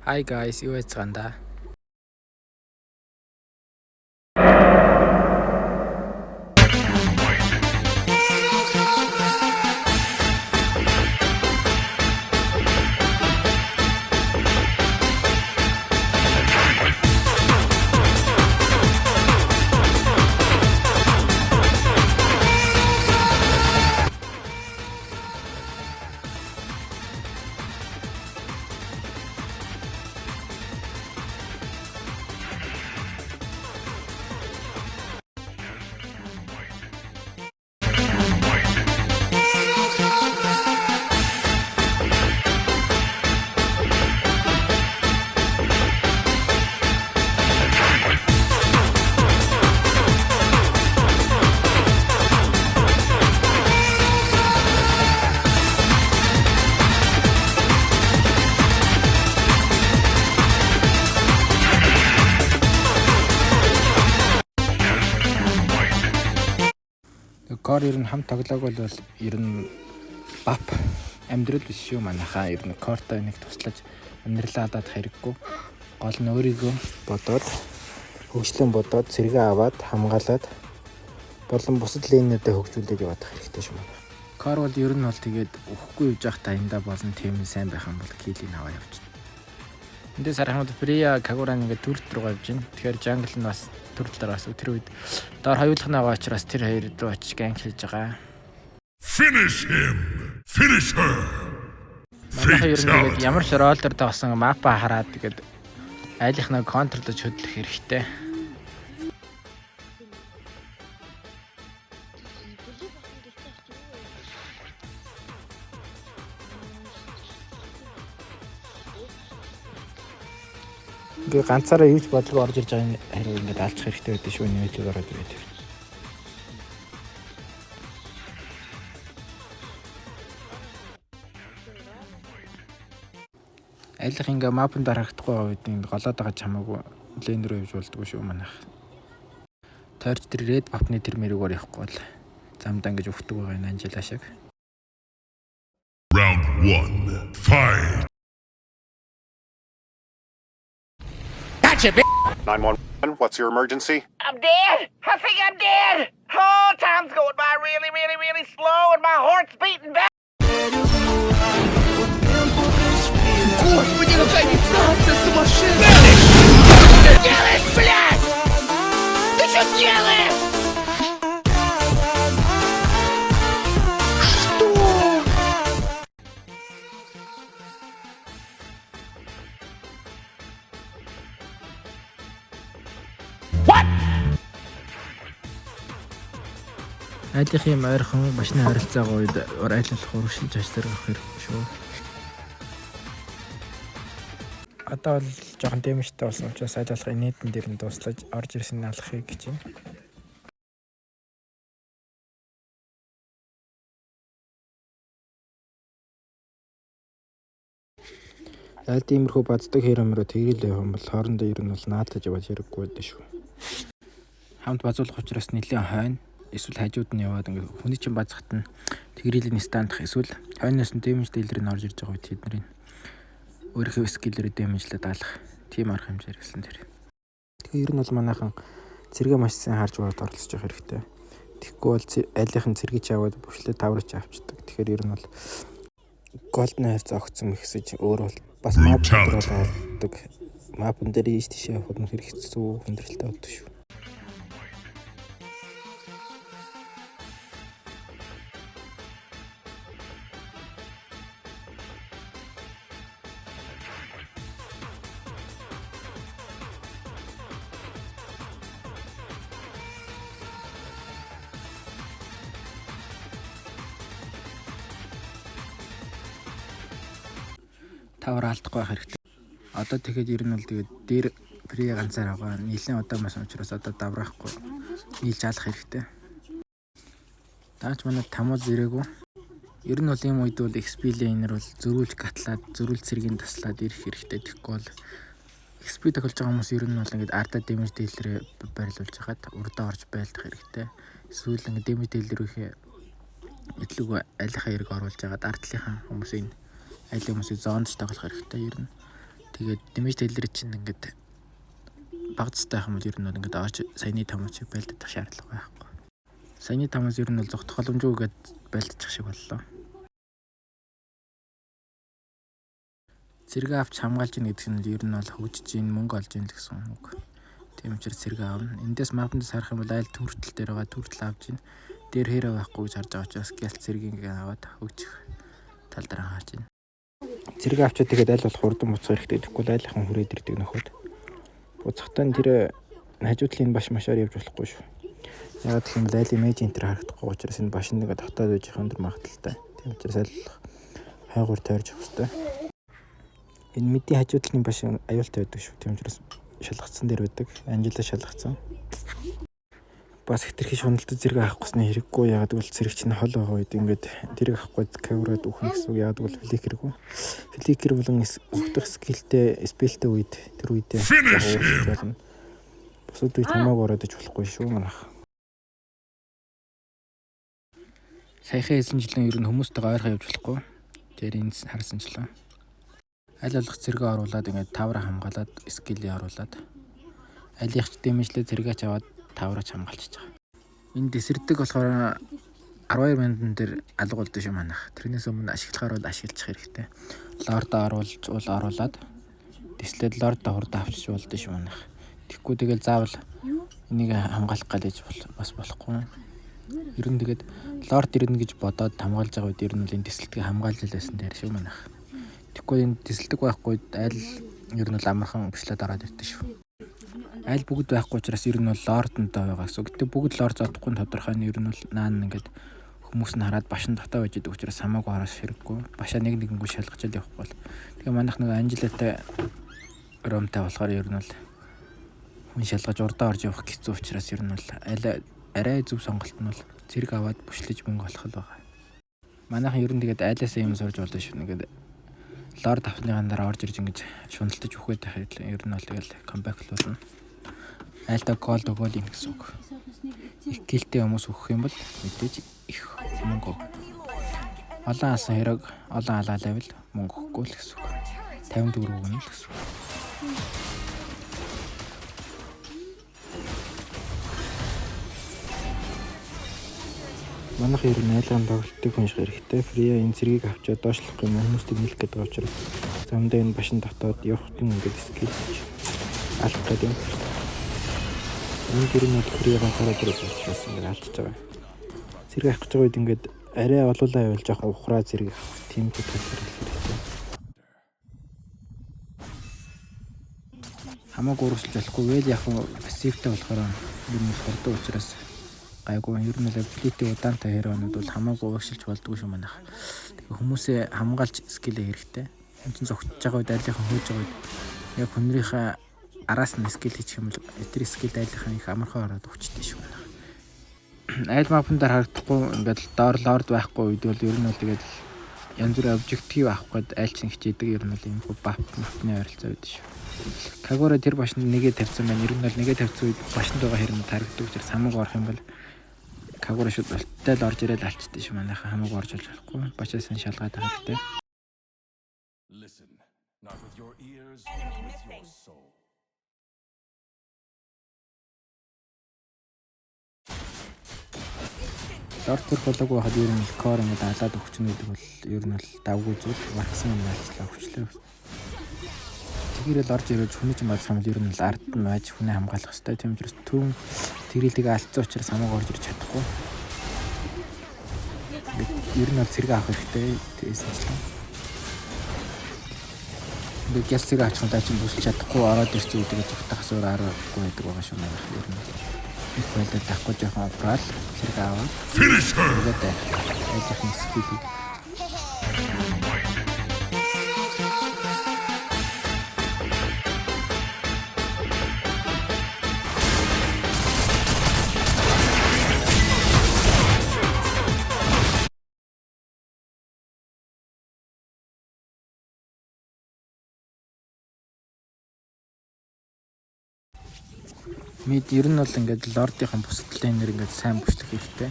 Hi guys, юу яцгаан да? Кор ер нь хам тоглоог бол ер нь бап амьдрал биш шүү манайхаа. Ер нь кортой нэг туслаж амьдралаа алдаад хэрэггүй. Гол нь өөрийгөө бодоод хөгжлөн бодоод цэргээ аваад хамгаалаад болон бусад лейнүүдээ хөгжүүлээд явах хэрэгтэй шүү манайх. Кор бол ер нь бол тэгээд өгөхгүй явж явах таянда болон тим сайн байх юм бол килийг аваа явчихна. Эндээс харах юм бол Фрия Кагуран ингээд төрөл рүү явж байна. Тэгэхээр jungle нь бас төрөл дээр бас тэр үед доор хоёулах нь байгаа учраас тэр хоёр рүү очиж gank хийж байгаа. Finish him! Finish her! Манайхан ер нь тэгээд ямар ч role дээр тоглосон map аа хараад тэгээд айлынхнаа control дож хөдлөх хэрэгтэй. Ингээ ганцаараа юу ч бодлого орж ирж байгаа хэрэг ингээд алчих хэрэгтэй байдаг шүү нэмэлт ороод ирээд. Айлах ингээ map анд харагдахгүй байгаа үед ингээ голоод байгаа ч хамаагүй lane рүү явж болдгоо шүү манайх. Тойрч тэр red buff-ны тэр мэрэгөр явахгүй бол замдаа ингэж өгдөг байгаа энэ Анжела шиг. Round one. Fight! 911, what's your emergency? I'm dead. I think I'm dead. Oh, time's going by really, really, really slow, and my heart's beating back. Господи, локализация сумасшедшая! Что делаешь, блядь? Ты что делаешь? Что? Айлынх юм ойрхон машины харилцаагаа үед айл болох урагшилж хаш зэрэг хэрэгтэй шүү. Одоо бол жоохон дэмжтэй болсон учраас аль болох инээдэн дээр нь дуслаж орж ирсэн нь алахыг гэж байна. Айлд иймэрхүү баддаг хэрэмрөө тэрэл явах юм бол хоорондоо ер нь бол наатаж яваад хэрэггүй байдаг шүү. Хамт базуулах учраас нэлээд хойно эсвэл хажууд нь яваад ингээд хүний чинь базахт нь тэгрэлийн стандах эсвэл хойноос нь дэмэж дээлэр нь орж ирж байгаа үед тэдний өөрийнхөө скиллэрээ дэмжлээд алах тийм арга хэмжээ хэрэглэсэн тэр. Тэгэхээр ер нь бол манайхан цэргээ маш сайн харж бараад оролцож явах хэрэгтэй. Тэгэхгүй бол айлынх нь цэргийг чи аваад бүшлээ таврыг чи авчдаг. Тэгэхээр ер нь бол голдны хайрцаг огцом ихсэж өөр бол бас map дээр бол алддаг. Map н дээр ийш тийш явахад нь хэрэгцүү хүндрэлтэй болдог шүү. Тавар алдахгүй байх хэрэгтэй. Одоо тэгэхэд ер нь бол тэгээд дээр пре ганцаар байгаа. Нийлэн удаан байсан учраас одоо давраахгүй нийлж алах хэрэгтэй. Даач манай тамуз ирээгүй. Ер нь бол ийм үед бол XP laner бол зөрүүлж гатлаад зөрүүл цэргийн таслаад ирэх хэрэгтэй. Тэгэхгүй бол XP тохиолж байгаа хүмүүс ер нь бол ингээд ардаа damage dealer барилуулж хагаад урдаа орж байлдах хэрэгтэй. Эсвэл ингээд damage dealer-ийнхээ идлэг айлынхаа хэрэг оруулж хагаад ардлынхаа хүмүүсийн айлын хүмүүсийг зоонд тоглох хэрэгтэй ер нь. Тэгээд damage dealer чинь ингээд багцтай байх юм бол ер нь бол ингээд орж саяны томчийг байлдах шаардлага байхгүй. Саяны томоос ер нь бол зогтох боломжгүй гээд байлдчих шиг боллоо. Цэрэг авч хамгаалж ийн гэдэг нь ер нь бол хөгжиж ийн, мөнгө олж ийн л гэсэн үг. Тийм учраас цэрэг авна. Эндээс map анд харах юм бол айл turtle дээр байгаа, turtle авч ийн. Дээр hero байхгүй гэж харж байгаа учраас гялт цэргийг ингээ аваад хөгжих тал дээр анхаарч байна. Цэрэг авчаад тэгээд аль болох хурдан буцах хэрэгтэй. Тэгэхгүй бол айлынхан хүрээд ирдэг нөхөд. Буцахтаа тэр хажуу талын баш машаар явж болохгүй шүү. Яагаад гэх юм бол айлын mage enter харагдахгүй учраас энэ баш нэг дотоод байж их өндөр магадлалтай. Тийм учраас аль болох хайгуур тойрж явах хэрэгтэй. Энэ mid ийн хажуу талын баш аюултай байдаг шүү. Тийм учраас шалгацсан дээр байдаг. Анжела шалгацсан. Бас хэтэрхий шуналтай зэрэг авах гэсний хэрэггүй. Яагаад гэвэл цэрэг чинь хол байгаа үед ингээд тэрэг авахгүй кавраад өгнө гэсэн үг. Яагаад гэвэл flicker гүй. Flicker болон зүгтэх skill тэй, spell тэй үед тэр үедээ болно. Бусад үед хамаагүй ороод иж болохгүй шүү манайх. Саяхан хэлсэнчлэн ер нь хүмүүстэйгээ ойрхон явж болохгүй. Тэр энэ харсанчлаа. Аль болох цэргээ оруулаад ингээд tower аа хамгаалаад skill ээ оруулаад алийнхч damage лээ цэргээч аваад tower аач хамгаалчихж байгаа. Энэ дэсэрдэг болохоор 12 минутан дээр алга болдог шүү манайх. Тэрнээс өмнө ашиглахаар бол ашиглах хэрэгтэй. Lord оо оруулж уул оруулаад дэслээд lord оо хурдан авчиж болдог шүү манайх. Тэгэхгүй тэгэл заавал энийг хамгаалах гал гэж бас болохгүй. Ер нь тэгээд lord ирнэ гэж бодоод хамгаалж байгаа үед ер нь бол энэ дэсэлтгийг хамгаалж л байсан дээр шүү манайх. Тэгэхгүй энэ дэсэлдэг байхгүй айл ер нь бол амархан бичлээд ороод ирдэг шүү. Айл бүгд байхгүй учраас ер нь бол lord нтой байгаа гэсэн. Гэтэ бүгд lord зодохгүй нь тодорхой нь ер нь бол наан ингээд хүмүүс нь хараад башин дотоо байж идэг учраас хамаагүй хараас хэрэггүй. Башаа нэг нэгэнгүү шалгаж л явахгүй бол. Тэгээ манайх нэг Анжелатай roam тай болохоор ер нь бол хүн шалгаж урдаа орж явах хэцүү учраас ер нь бол аль арай зөв сонголт нь бол цэрэг аваад бүшлэж мөнгө олох л байгаа. Манайхан ер нь тэгээд айлаасаа юм сурж болно шүү. Ингээд lord авсныхаа дараа орж ирж ингэж шуналтаж үхээд байх ер нь бол тэгэл comeback л болно. Айлдаа gold өгөөл юм гэсэн үг. Их kill тэй хүмүүс өгөх юм бол мэдээж их мөнгө өг. Олон алсан хэрэг олон алаа level мөнгө өгөхгүй л гэсэн үг. 50 төгрөг өгнө л гэсэн үг. Манайх ер нь айлган тоглолтыг унших хэрэгтэй. Фрия энэ цэргийг авчиад доошлох юм хүмүүстэй нийлэх гэдэг учраас замдаа энэ башин дотоод явахт нь ингээд skill хийж алах гэдэг юм. Энэ гэр нь бол Фрия ганцаараа дөрөв учраас ингээд алдчихж байгаа. Цэрэг авах гэж байгаа үед ингээд арай олуулаа явал жоохон ухраа зэрэг авах тийм тал хэрэгтэй. Хамаагүй урагшилж болохгүй. Well яг passive тэй болохоор ер нь хурдан учраас гайгүй. Ер нь л ability удаантай hero нууд бол хамаагүй урагшилж болдгоо шүү манайх. Тэгээ хүмүүсээ хамгаалж skill ээ хэрэгтэй. Хүн чинь зогтож байгаа үед айлынхан хөөж байгаа үед яг хүнрийнхээ араас нь skill хийчих юм бол тэр skill айлынхан их амархан ороод өгчтэй шүү манайх. Айл map ан дээр харагдахгүй ингээд доор lord байхгүй үед бол ер нь бол тэгээд янз бүрийн objective авах гээд айл чинь хичээдэг. Ер нь бол ийм buff map ны ойролцоо байдаг шүү. Кагура тэр башинд нэгэ тавьсан байна. Ер нь бол нэгэ тавьсан үед башинд байгаа хэрэг тарагддаг учраас хамаагүй орох юм бол Кагура шууд ульттай л орж ирээд алчдээ шүү манайхан хамаагүй орж болохгүй. Башаас нь шалгаад байгаа хэрэгтэй. Listen, not with your ears, but with your soul. Lord төрх болоогүй байхад ер нь core ингээд алаад өгчнө гэдэг бол ер нь бол давгүй зүйл. Вакцин юм альчлаа өгчлээ. Тэгэрэл орж ирэж хүний чинь базах юм бол ер нь л ард нь байж хүнээ хамгаалах хэрэгтэй. Тийм учраас түүн тэрэлтийг алдсан учраас хамаагүй орж ирж чадахгүй. Ингээд ер нь бол цэрэг авах хэрэгтэй. Тэгсэнчлэн. Ингээд гяс цэрэг авчих юм даа чинь бүсэлж чадахгүй ороод ирсэн үедээ зүгтахаас өөр аргагүй байдаг байгаа шүү манайх ер нь. Их байлдаад авахгүй жоохон уграал цэрэг аваад Finish her! тэгээд айлынхны skill ийг Mid ер нь бол ингээд lord ынхон бусад lane ээр ингээд сайн бүшлэх хэрэгтэй.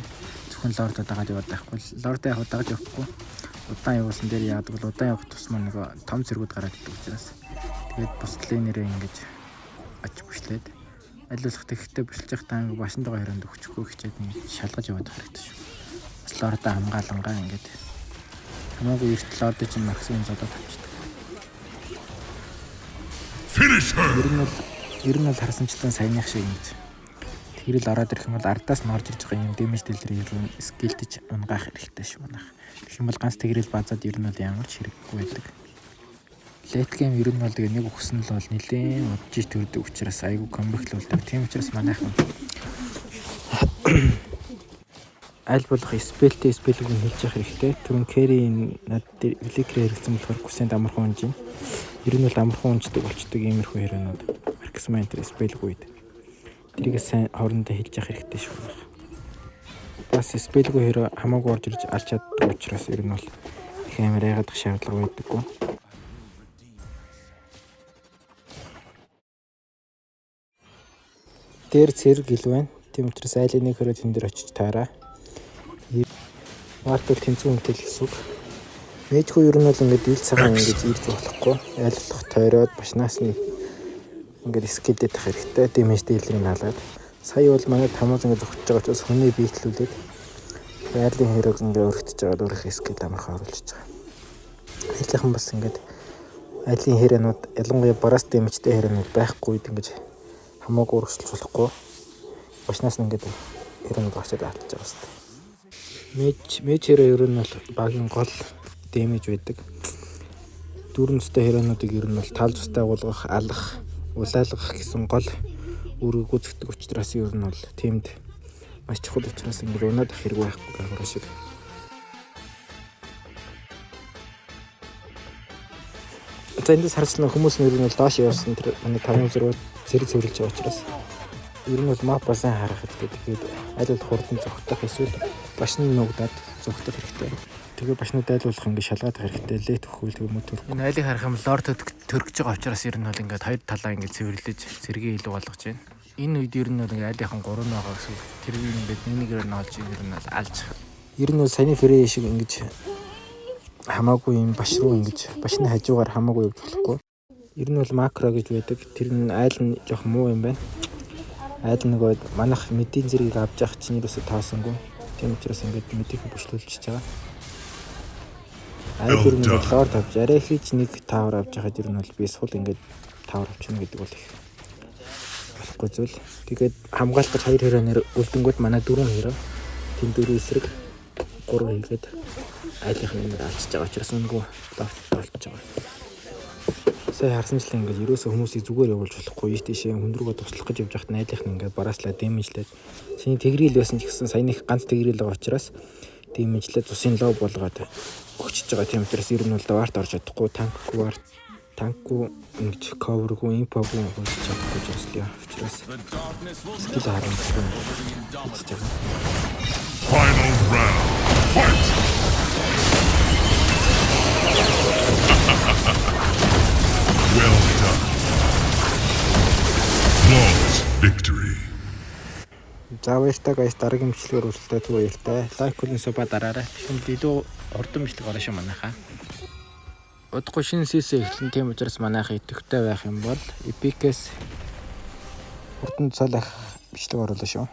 Зөвхөн lord оо дагаад яваад байхгүй. Lord оо яг дагаж явахгүй. Удаан явуулсан дээр яадаг бол удаан явах тусмаа нөгөө том цэргүүд гараад идэг учраас. Тэгээд бус lane ээрээ ингэж очиж бүшлээд, аль болох тэгэхдээ бүшлж явахдаа ингэ башинд байгаа hero нд өгчихгүй хичээд ингэж шалгаж яваад хэрэгтэй шүү. Бас lord оо хамгаалангаа ингэж хамаагүй эрт lord чинь максимум зодоод авчдаг. Finish her! Ер нь бол харсанчлан саяных шиг ингэж тэрэл ороод ирэх юм бол ардаас нь орж ирж байгаа юм damage dealer ээр skill дэж унгаах хэрэгтэй шүү манайх. Тэгэх юм бол ганц тэгрэл базаад ер нь бол ямар ч хэрэггүй байдаг. Late game ер нь бол тэгээ нэг өгсөн л бол нэлээд удаж төрдөг учраас айгүй comeback л болдог. Тийм учраас манайхан аль болох spell тэй spell ийг нь хэлж явах хэрэгтэй. Түрүүн carry над дээр flicker хэрэгцсэн болохоор гүсэнд амархан унж байна. Ер нь бол амархан унждаг болчдөг иймэрхүү hero нууд. Marksman тэр spell гүй үед. Тэрийг сайн хоорондоо хэлж явах хэрэгтэй шүү. Бас spell гүй hero хамаагүй орж ирж алж чаддаг учраас ер нь бол их амар яагаад шаардлага байдаггүй. Дээр цэрэг ил байна. Тийм учраас айлын нэг hero тэн дээр очиж таараа. Ward бол тэнцвэн үнэтэй л гэсэн үг. Mage хүү ер нь бол ингээд ил цагаан ингэж ирж болохгүй. Аль болох тойроод башнаас нь ингээд skill дэх хэрэгтэй. Damage dealer ийг халаад. Сая бол манай Тамуз ингээд зогтож байгаа учраас хүний биетлүүлээд айлын hero г ингээд өргөтөж байгаа, өөрийнхөө skill амархан оруулж байгаа. Айлынхан бас ингээд айлын hero нууд, ялангуяа burst damage тэй hero нууд байхгүй үед ингэж хамаагүй урагшилж болохгүй. Башнаас нь ингээд hero нууд гарчаад алдчих байгаа хэвээр. Mage hero ер нь бол багийн гол damage байдаг. Дөрвөн цустай hero нуудыг ер нь бол тал цустай агуулгах, алах, улаалгах гэсэн гол үүргийг гүйцэтгэдэг учраас ер нь бол тиймд маш чухал учраас ингэж унаад ах хэрэг байхгүй гагвар шиг. За, эндээс харсан хүмүүс нь ер нь бол доош явсан, тэр манай 5 6 зэрэг цэвэрлж байгаа учраас ер нь бол map аа сайн харах хэрэгтэй. Тэгээд аль болох хурдан зогтох эсвэл башны нуугдаад зогтох хэрэгтэй. Тэгээ башнууд аль болох ингэ шалгаад хэрэгтэй. Late өгөхөл тэгээ мө төр. Энэ айлыг харах юм lord төрөж байгаа учраас ер нь бол ингээд хоёр талаа ингээд цэвэрлэж цэргээ илүү болгож байна. Энэ үед ер нь бол ингээд айлынхан 3 байгаа гэсэн үг. Тэрийг ингээд нэг нэгээр нь олж ер нь бол алж. Ер нь бол саяны фрей шиг ингэж хамаагүй юм баш руу ингэж башны хажуугаар хамаагүй явж болохгүй. Ер нь бол macro гэж байдаг. Тэр нь айл нь жоох муу юм байна. Айл нөгөө манайх mid ийн зэргийг авч явах чинь юусоо тоосонгүй. Тийм учраас ингээд mid ийг бүшлүүлчихэж байгаа. Айл ер нь бол lord авч арай хийж нэг tower авч яхад ер нь бол би сул ингээд tower авчихна гэдэг бол их болохгүй зүйл. Тэгээд хамгаалах гэж хоёр hero нэр үлдэнгүүд манай дөрвөн hero тэнд дөрөв эсрэг гурав хийгээд айлынх нь нэр алчиж байгаа учраас үнэгүй lord болчихж байгаа. Сая харсанчлаа ингээд ерөөсөө хүмүүсийг зүгээр явуулж болохгүй. Ийш тийшээ хүн рүүгээ туслах гэж явж байхад айлынх нь ингээд барааслаа damage лээд, саяны тэгрэл байсан ч гэсэн саяных ганц тэгрэл байгаа учраас damage лээд цусын low болгоод өгчөж байгаа. Тийм учраас ер нь бол ward орж чадахгүй, танкгүй ward, танкгүй ингэж cover гүй, info гүй болж чадахгүй учраас учраас skill харамсахгүй хийж байгаа. Final round. Fight! Well done. Flawless victory. За, баяртай guys, дараагийн бичлэгээр уулзлаа, түр баяртай. Like болон sub аа дараарай. Тэгэхэд илүү хурдан бичлэг орно шүү манайхаа. Удахгүй шинэ season эхлэн, тийм учраас манайхаа идэвхтэй байх юм бол Epic-ээс хурдан цал ах бичлэг оруулаа шүү.